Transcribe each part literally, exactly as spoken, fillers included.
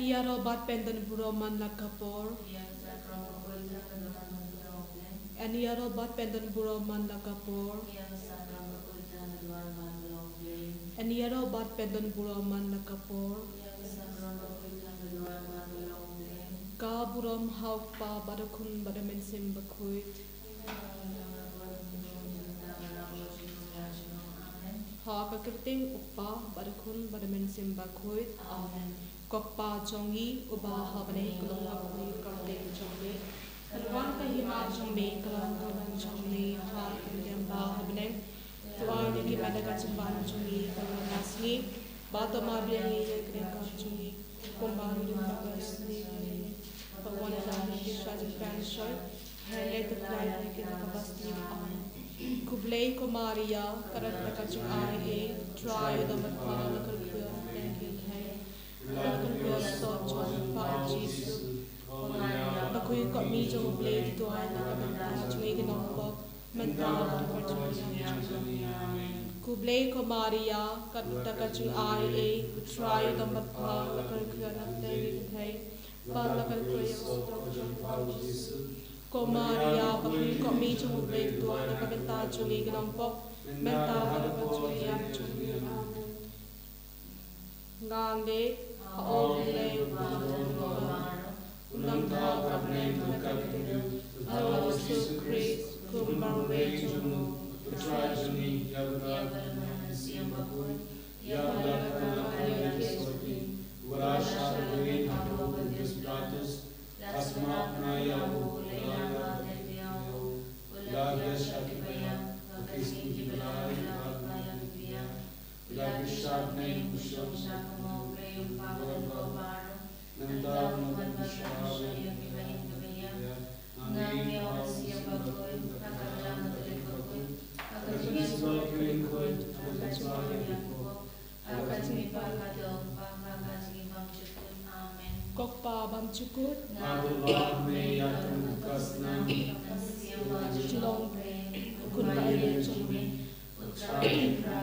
Ïaroh bad pyndon burom man la ka por. Ïaroh bad pyndon burom man la ka por. Ïaroh bad pyndon burom man la ka por. Ka burom ha U Kpa bad U Khun bad U Mynsiem Bakhuid. Ha ka kyrteng U Kpa bad U Khun bad U Mynsiem Bakhuid. Amen. Ko Kpa jong ngi uba ha bneng, ka long ha ka kyrteng jong me. Kan wan ka hima jong me, ka long ka mon jong me ha ka bneng ba ha bneng. To ai ïa ngi mynta ka jingwan jong ngi ka la ka sngi. Bad to mar biang ïa ka jingkyrkhu jong ngi kumba ngi ïohi ba ka sngi. Ba wan ïa ngi sha jingpynshoi. Hynrei to khlaiñ ïa ngi na kaba sniew. Amen. Khublei ko Maria, ka don ka jingai ei, U Trai u don bad pha, la kyrkhu ïa phi ha ki kynthei. Bad la kyrkhu ïa u soh jong u pha u Jisu. Ko Maria, bakhuid ko kmie jong U Blei, to duwai na ka bynta jong ngi ki nongpop, mynta bad ha ka por jong ngi. Amen. Khublei ko Maria, ka don ka jingai ei, U Trai u don bad pha, la kyrkhu ïa phi ha ki kynthei. Bad la kyrkhu ïa u soh jong u pha u Jisu. Ko Maria, bakhuid ko kmie jong U Blei, to duwai na ka bynta jong ngi ki nongpop, mynta bad ha ka por jong ngi. Amen. Ngan leh, ha U Blei uba don ha ka bynta, uba don ha ka bynta, ha U Jisu Khrist, U Khun bawei jong U, U Trai jong ngi, ïa uba don ha ka bynta, ïa uba don ha ka bynta, uba la shah leit ha ka bynta Pontius Pilatus, la sumar na ïa u, la ïaid ïa u, la ïaid sha ki baïap, ha ki sngi kiba lai, la ïaid ïa u, la ïaid sha ki baïap, u shong sha ka bynta U Blei U Kpa baroh. Nangta u nang ban shah ïa ki baïap, ïa ngi ha u Mynsiem Bakhuid, ha ka Balang Katholik bakhuid, ha ka jingïasyllok bakhuid, ha ka jingïasyllok bakhuid. Ha ka jingïasyllok bakhuid, ha ka jingïasyllok bakhuid. Amen. Ko Kpa bymjukut. Nga tyrwa ha me ïa ka met bad ka snam. Shu long U Khun ba ïeit jong me. U Trai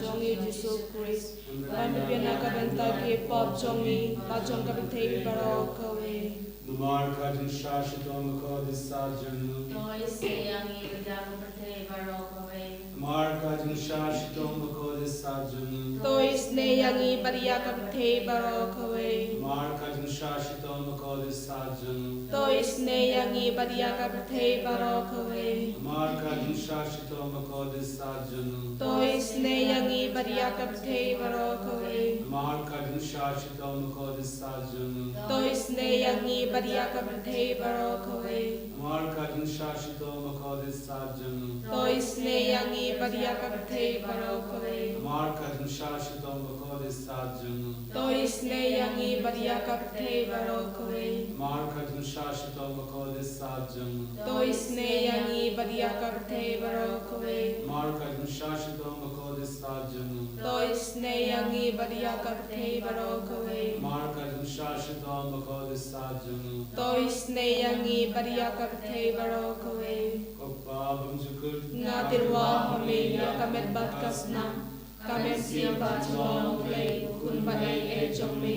jong ngi Jisu Khrist. Ban pynbiang na ka bynta ki pop jong ngi, bad jong ka pyrthei baroh kawei. Namar ka jingshah shitom bakordit sat jong U. To isynei ïa ngi bad ïa ka pyrthei baroh kawei. Namar ka jingshah shitom bakordit sat jong U. To isynei ïa ngi bad ïa ka pyrthei baroh kawei. Namar ka jingshah shitom bakordit sat jong U. To isynei ïa ngi bad ïa ka pyrthei baroh kawei. Namar ka jingshah shitom bakordit sat jong U. To isynei ïa ngi bad ïa ka pyrthei baroh kawei. Namar ka jingshah shitom bakordit sat jong U. To isynei ïa ngi bad ïa ka pyrthei baroh kawei. Namar ka jingshah shitom bakordit sat jong U. To isynei ïa ngi bad ïa ka pyrthei baroh kawei. Namar ka jingshah shitom bakordit sat jong U. To isynei ïa ngi bad ïa ka pyrthei baroh kawei. Namar ka jingshah shitom bakordit sat jong U. To isynei ïa ngi bad ïa ka pyrthei baroh kawei. Namar ka jingshah shitom bakordit sat jong U. To isynei ïa ngi bad ïa ka pyrthei baroh kawei. Namar ka jingshah shitom bakordit sat jong U. To isynei ïa ngi bad ïa ka pyrthei baroh kawei. Ko Kpa bymjukut. Nga tyrwa ha me ïa ka met bad ka snam. Ka Mynsiem bad jinglong U Blei, U Khun ba ïeit jong me.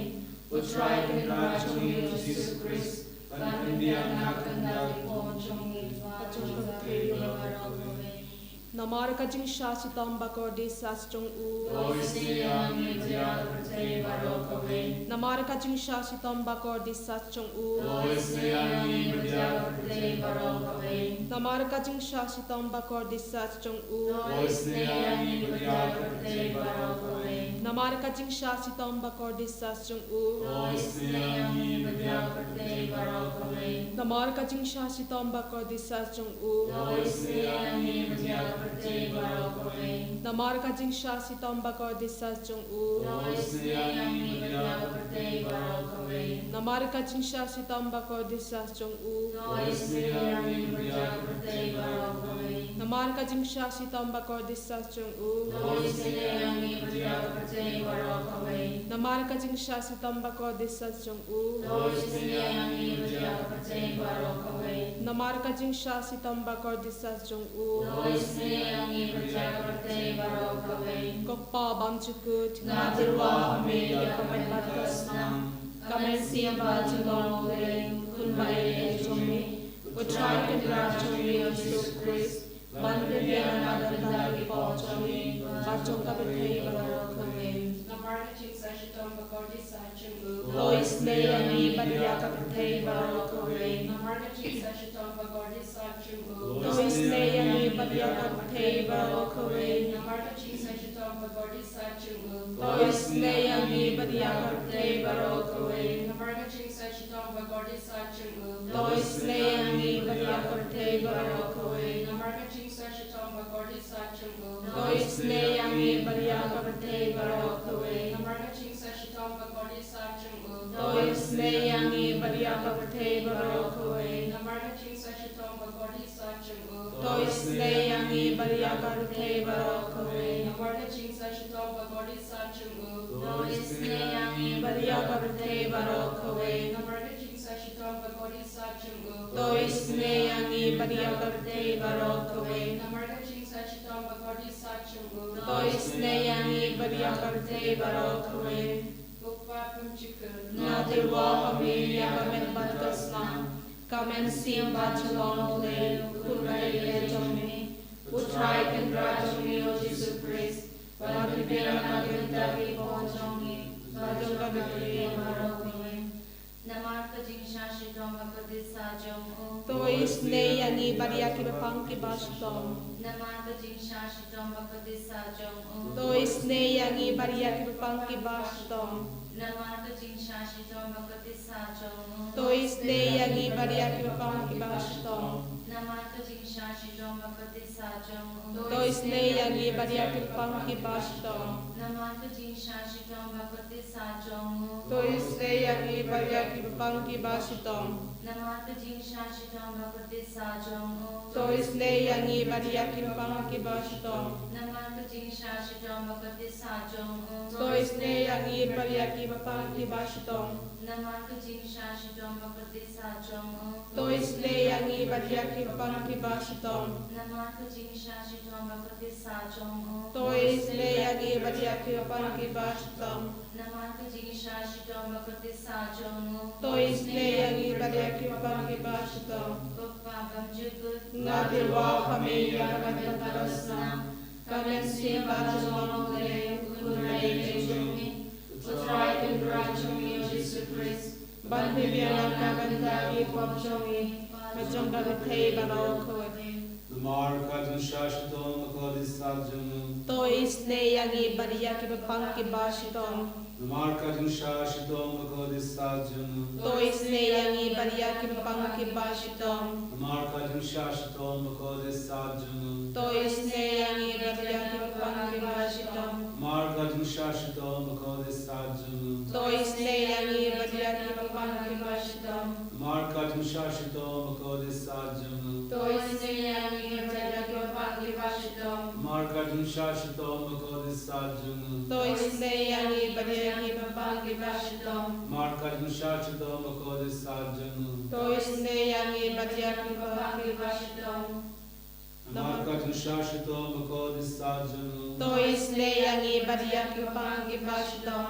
U Trai Kynrad jong ngi U Jisu Khrist. Ban pynbiang na ka bynta ki pop jong ngi, bad jong ka pyrthei baroh kawei. Namar ka jingshah shitom bakordit sat jong U. To isynei ïa ngi bad ïa ka pyrthei baroh kawei. Namar ka jingshah shitom bakordit sat jong U. To isynei ïa ngi bad ïa ka pyrthei baroh kawei. Namar ka jingshah shitom bakordit sat jong U. To isynei ïa ngi bad ïa ka pyrthei baroh kawei. Namar ka jingshah shitom bakordit sat jong U. To isynei ïa ngi bad ïa ka pyrthei baroh kawei. Namar ka jingshah shitom bakordit sat jong U. To isynei ïa ngi bad ïa ka pyrthei baroh kawei. Namar ka jingshah shitom bakordit sat jong U. To isynei ïa ngi bad ïa ka pyrthei baroh kawei. Namar ka jingshah shitom bakordit sat jong U. To isynei ïa ngi bad ïa ka pyrthei baroh kawei. Namar ka jingshah shitom bakordit sat jong U. To isynei ïa ngi bad ïa ka pyrthei baroh kawei. Namar ka jingshah shitom bakordit sat jong U. To isynei ïa ngi bad ïa ka pyrthei baroh kawei. Namar ka jingshah shitom bakordit sat jong U. To isynei ïa ngi bad ïa ka pyrthei baroh kawei. Ko Kpa bymjukut. Nga tyrwa ha me ïa ka met bad ka snam. Ka mynsiem ba jyllong U Blei, U Khun ba ïeit jong ngi, U Trai Kynrad jong ngi U Jisu Khrist, ban pynbiang na ka bynta ki pop jong ngi, bad jong ka pyrthei baroh kawei. Namar ka jingsah shitom ba kordit sah jong U. To isynei ïa ngi bad ïa ka pyrthei baroh kawei. Namar ka jingsah shitom ba kordit sah jong U. To isynei ïa ngi bad ïa ka pyrthei baroh kawei. Namar ka jingsah shitom ba kordit sah jong U. To isynei ïa ngi bad ïa ka pyrthei baroh kawei. Namar ka jingsah shitom ba kordit sah jong U. To isynei ïa ngi bad ïa ka pyrthei baroh kawei. Namar ka jingsah shitom ba kordit sah jong U. To isynei ïa ngi bad ïa ka pyrthei baroh kawei. Namar ka jingsah shitom ba kordit sah jong U. To isynei ïa ngi bad ïa ka pyrthei baroh kawei. Namar ka jingsah shitom ba kordit sah jong U. To isynei ïa ngi bad ïa ka pyrthei baroh kawei. Namar ka jingsah shitom ba kordit sah jong U. To isynei ïa ngi bad ïa ka pyrthei baroh kawei. Namar ka jingsah shitom ba kordit sah jong U. To isynei ïa ngi bad ïa ka pyrthei baroh kawei. Namar ka jingsah shitom ba kordit sah jong U. To isynei ïa ngi bad ïa ka pyrthei baroh kawei. Ko Kpa bymjukut. Nga duwai ha me ïa ka met bad ka snam. Ka mynsiem ba jyllong U Blei, U Khun ba ïeit jong ngi, U Trai Kynrad jong ngi U Jisu Khrist, ban pynbiang na ka bynta ki pop jong ngi, bad jong ka pyrthei baroh kawei. Namar ka jingsah shitom ba kordit sah jong U. To isynei ïa ngi bad ïa kiba pang kiba shitom. Namar ka jingsah shitom ba kordit sah jong U. To isynei ïa ngi bad ïa kiba pang kiba shitom. Namar ka jingsah shitom ba kordit sah jong U. To isynei ïa ngi bad ïa kiba pang kiba shitom. Namar ka jingsah shitom ba kordit sah jong U. To isynei ïa ngi bad ïa kiba pang kiba shitom. Namar ka jingsah shitom ba kordit sah jong U. To isynei ïa ngi bad ïa kiba pang kiba shitom. Namar ka jingsah shitom ba kordit sah jong U. To isynei ïa ngi bad ïa kiba pang kiba shitom. Namar ka jingsah shitom ba kordit sah jong U. To isynei ïa ngi bad ïa kiba pang kiba shitom. Namar ka jingsah shitom ba kordit sah jong U. To isynei ïa ngi bad ïa kiba pang kiba shitom. Namar ka jingsah shitom ba kordit sah jong U. To isynei ïa ngi bad ïa kiba pang kiba shitom. Namar ka jingsah shitom ba kordit sah jong U. To isynei ïa ngi bad ïa kiba pang kiba shitom. Ko Kpa bymjukut. Nga duwai ha me ïa ka met bad ka snam. Ka mynsiem ba jyllong U Blei, U Khun ba ïeit jong ngi, U Trai Kynrad jong ngi U Jisu Khrist, ban pynbiang na ka bynta ki pop jong ngi, bad jong ka pyrthei baroh kawei. Namar ka jingsah shitom ba kordit sah jong U. To isynei ïa ngi bad ïa kiba pang kiba shitom. Namar ka jingsah shitom ba kordit sah jong U. To isynei ïa ngi bad ïa kiba pang kiba shitom. Namar ka jingsah shitom ba kordit sah jong U. To isynei ïa ngi bad ïa kiba pang kiba shitom. Namar ka jingsah shitom ba kordit sah jong U. To isynei ïa ngi bad ïa kiba pang kiba shitom. Namar ka jingsah shitom ba kordit sah jong U. To isynei ïa ngi bad ïa kiba pang kiba shitom. Namar ka jingsah shitom ba kordit sah jong U. To isynei ïa ngi bad ïa kiba pang kiba shitom. Namar ka jingsah shitom ba kordit sah jong U. To isynei ïa ngi bad ïa kiba pang kiba shitom. Namar ka jingsah shitom ba kordit sah jong U. To isynei ïa ngi bad ïa kiba pang kiba shitom.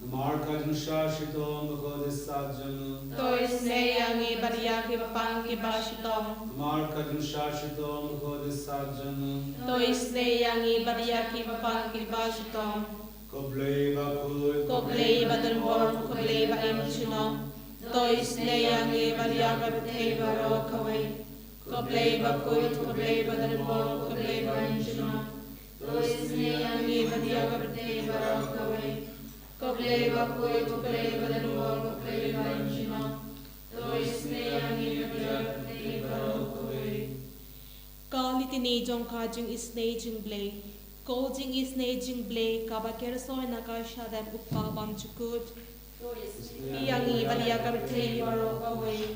Namar ka jingsah shitom ba kordit sah jong U. To isynei ïa ngi bad ïa kiba pang kiba shitom. Namar ka jingsah shitom ba kordit sah jong U. To isynei ïa ngi bad ïa kiba pang kiba shitom. Ko Blei bakhuid, ko Blei badonbor, ko Blei ba im jynjar. To isynei ïa ngi bad ïa ka pyrthei baroh kawei. Ko Blei bakhuid, ko Blei badonbor, ko Blei ba im jynjar. To isynei ïa ngi bad ïa ka pyrthei baroh kawei. Ko Blei bakhuid, ko Blei badonbor, ko Blei ba im jynjar. To isynei ïa ngi bad ïa ka pyrthei baroh kawei. Ka Litini jong ka jingisynei jong U Blei. Ko jingisynei jong U Blei kaba kyrshoi na ka shadem U Kpa bymjukut. Ïa ngi bad ïa ka pyrthei baroh kawei.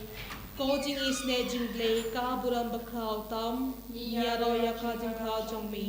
Ko jingisynei jong U Blei ka burom bakhraw tam, ïaroh ïa ka jingkha jong me.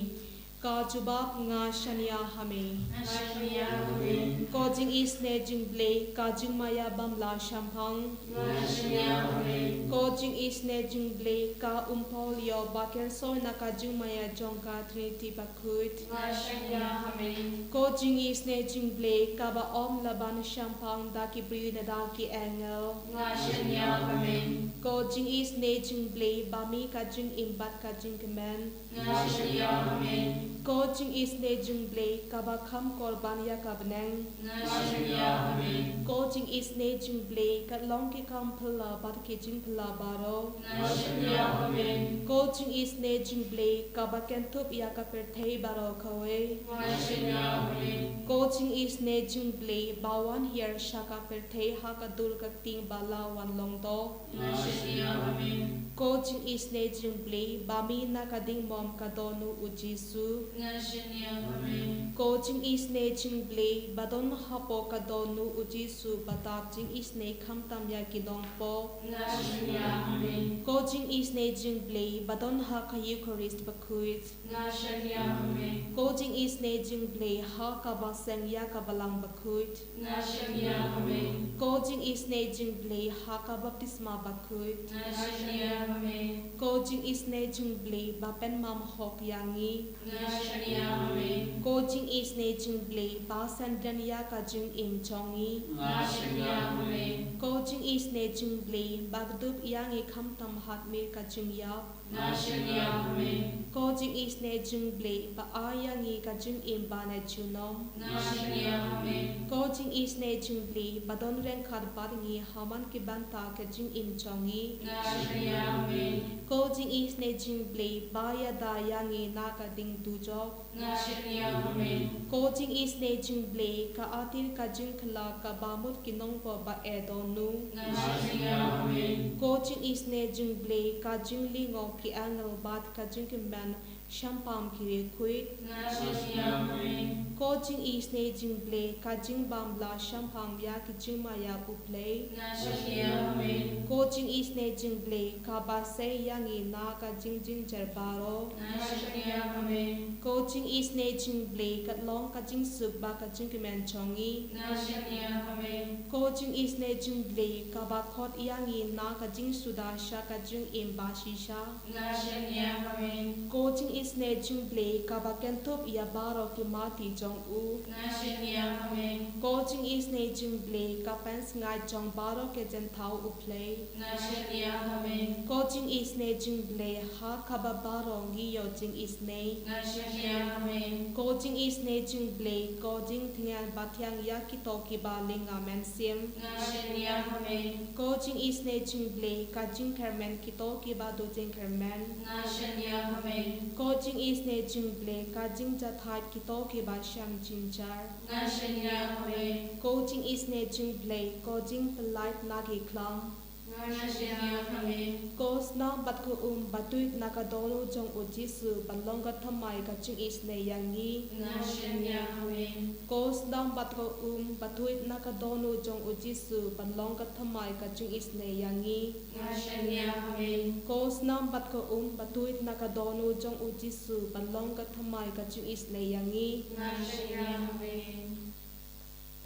Ka jubab: Nga shaniah ha me. Nga shaniah ha me. Ko jingisynei jong U Blei, ka jingmaïa bym lah shemphang. Nga shaniah ha me. Ko jingisynei jong U Blei, ka umphol ïoh ba kynsoh na ka jingmaïa jong ka Trinity bakhuid. Nga shaniah ha me. Ko jingisynei jong U Blei, kaba ym lah ban shemphang da ki briew ne da ki angel. Nga shaniah ha me. Ko jingisynei jong U Blei, ba mih ka jingim bad ka jingkmen. Nga shaniah ha me. Ko jingisynei jong U Blei, kaba kham korban ïa ka bneng. Nga shaniah ha me. Ko jingisynei jong U Blei, ka long ki kam phylla bad ki jingphylla baroh. Nga shaniah ha me. Ko jingisynei jong U Blei, kaba kynthup ïa ka pyrthei baroh kawei. Nga shaniah ha me. Ko jingisynei jong U Blei, ba wan hiar sha ka pyrthei ha ka dur ka ktien ba la wan long doh. Nga shaniah ha me. Ko jingisynei jong U Blei, ba mih na ka diengphna ka dohnud U Jisu. Nga shaniah ha me. Ko jingisynei jong U Blei, ba don hapoh ka dohnud U Jisu, ba dap jingisynei khamtam ïa ki nongpop. Nga shaniah ha me. Ko jingisynei jong U Blei, ba don ha ka Eukharist bakhuid. Nga shaniah ha me. Ko jingisynei jong U Blei, ha kaba seng ïa ka balang bakhuid. Nga shaniah ha me. Ko jingisynei jong U Blei, ha ka baptisma bakhuid. Nga shaniah ha me. Ko jingisynei jong U Blei, ba pynmong hok ïa ngi. Nga shaniah ha me. Ko jingisynei jong U Blei, ba sngewdon ïa ka jingim jong ngi. Nga shaniah ha me. Ko jingisynei jong U Blei, ba kdup ïa ngi khamtam hadien ka jingïap. Nga shaniah ha me. Ko jingisynei jong U Blei, ba ai ïa ngi ka jingim ba neh junom. Nga shaniah ha me. Ko jingisynei jong U Blei, ba don ryngkat bad ngi ha man ki bynta ka jingim jong ngi. Nga shaniah ha me. Ko jingisynei jong U Blei, ba ïada ïa ngi na ka diengdujok. Nga shaniah ha me. Ko jingisynei jong U Blei, ka atir ka jingkylla kaba mut ki nongpop ba eh dohnud. Nga shaniah ha me. Ko jingisynei jong U Blei, ka jinglyngngoh ki angel bad ka jingkmen shemphang ki riewkhuid. Nga shaniah ha me. Ko jingisynei jong U Blei, ka jingbym lah shemphang ïa ki jingmaïa U Blei. Nga shaniah ha me. Ko jingisynei jong U Blei, kaba sei ïa ngi na ka jingjynjar baroh. Nga shaniah ha me. Ko jingisynei jong U Blei, ka long ka jingsuk bad ka jingkmen jong ngi. Nga shaniah ha me. Ko jingisynei jong U Blei, kaba khot ïa ngi na ka jingsuda sha ka jingim ba shisha. Nga shaniah ha me. Ko jingisynei jong U Blei, kaba kynthup ïa baroh ki mati jong u. Nga shaniah ha me. Ko jingisynei jong U Blei, ka pynsngaid jong baroh ki jingthaw U Blei. Nga shaniah ha me. Ko jingisynei jong U Blei, ha kaba baroh ngi ïoh jingisynei. Nga shaniah ha me. Ko jingisynei jong U Blei, ko jingtngen bathiang ïa kito kiba lynga mynsiem. Nga shaniah ha me. Ko jingisynei jong U Blei, ka jingkyrmen kito kiba duh jingkyrmen. Nga shaniah ha me. Ko jingisynei jong U Blei, ka jingjahthait kito kiba shem jynjar. Nga shaniah ha me. Ko jingisynei jong U Blei, ko jingpyllait na ki khlam. Nga shaniah ha me. Ko snam bad ko um ba tuid na ka dohnud jong U Jisu, ban long ka thymmai ka jingisynei ïa ngi. Nga shaniah ha me. Ko snam bad ko um ba tuid na ka dohnud jong U Jisu, ban long ka thymmai ka jingisynei ïa ngi. Nga shaniah ha me. Ko snam bad ko um ba tuid na ka dohnud jong U Jisu, ban long ka thymmai ka jingisynei ïa ngi. Nga shaniah ha me.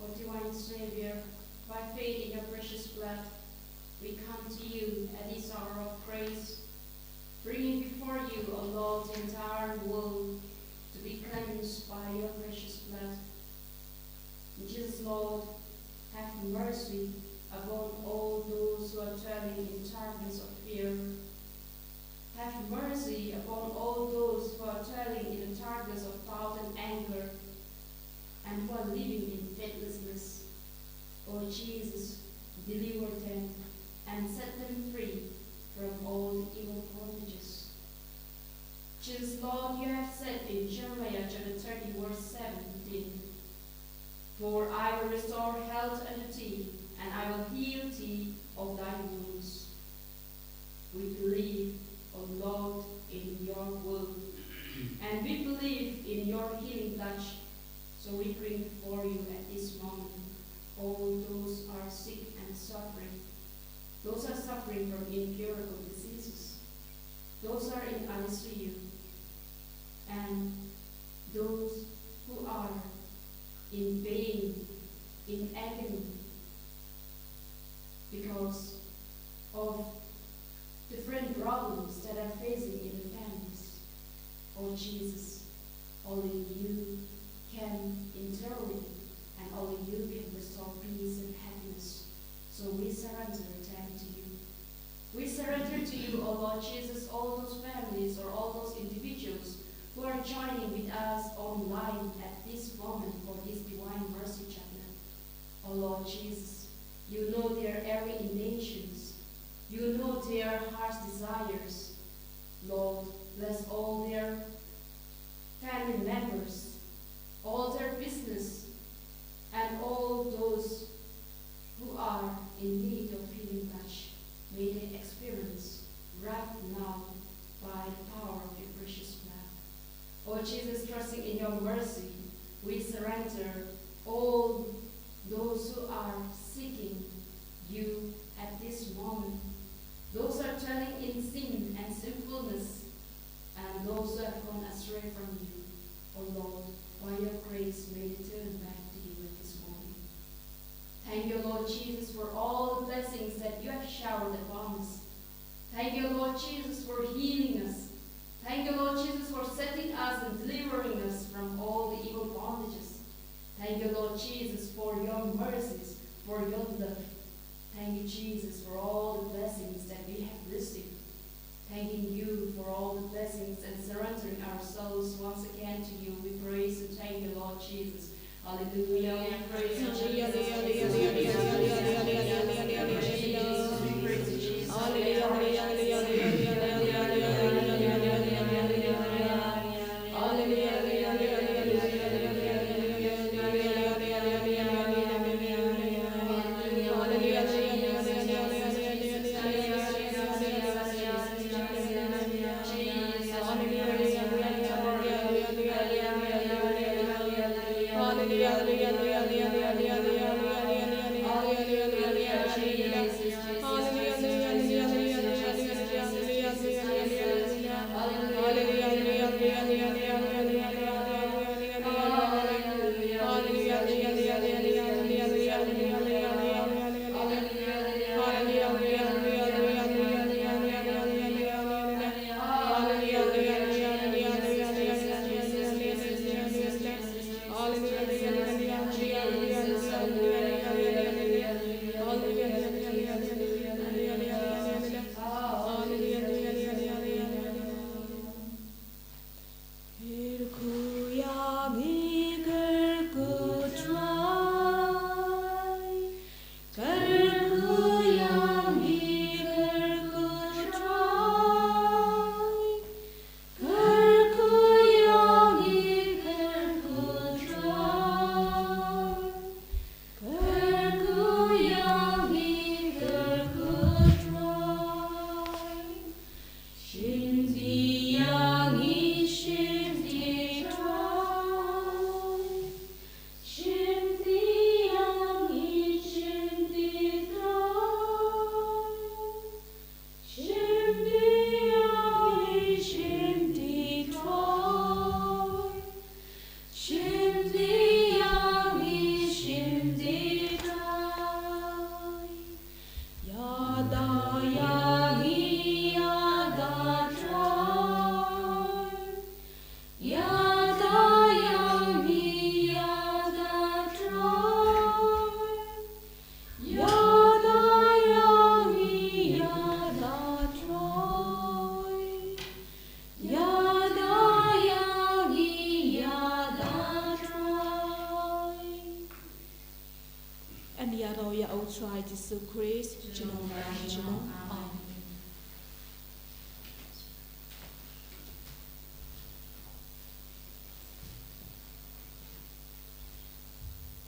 O divine Savior, by faith in your precious blood, we come to you at this hour of praise, bringing before you, O Lord, the entire world to be cleansed by your precious blood. Jesus, Lord, have mercy upon all those who are dwelling in darkness of fear. Have mercy upon all those who are dwelling in the darkness of doubt and anger, and who are living in faithlessness. O Jesus, deliver them and set them free from all the evil bondages. Jesus, Lord, you have said in Jeremiah chapter thirty, verse seventeen, "For I will restore health unto thee, and I will heal thee of thy wounds." We believe, O Lord, in your word, and we believe in your healing touch. So we bring before you at this moment all those are sick and suffering. Those are suffering from incurable diseases. Those are in I C U. And those who are in pain, in agony, because of different problems that are facing in the families. Oh Jesus, only you can intervene, and only you can restore peace and happiness. So we surrender them to you. We surrender to you, O Lord Jesus, all those families or all those individuals who are joining with us online at this moment for this Divine Mercy Chaplain. O Lord Jesus, you know their every intentions. You know their heart's desires. Lord, bless all their family members, all their business, and all those who are in need of healing touch. May they experience right now by the power of your precious blood. Oh Jesus, trusting in your mercy, we surrender all those who are seeking you at this moment. Those are dwelling in sin and sinfulness, and those who have gone astray from you. Oh Lord, by your grace, may they turn back to you at this moment. Thank you, Lord Jesus, for all the blessings that you have showered upon us. Thank you, Lord Jesus, for healing us. Thank you, Lord Jesus, for setting us and delivering us from all the evil bondages. Thank you, Lord Jesus, for your mercies, for your love. Thank you, Jesus, for all the blessings that we have received. Thanking you for all the blessings and surrendering ourselves once again to you. We praise and thank you, Lord Jesus. Hallelujah. We praise you, Jesus. Yn ïaroh ïa U Trai Jisu Khrist, junom junom. Amen.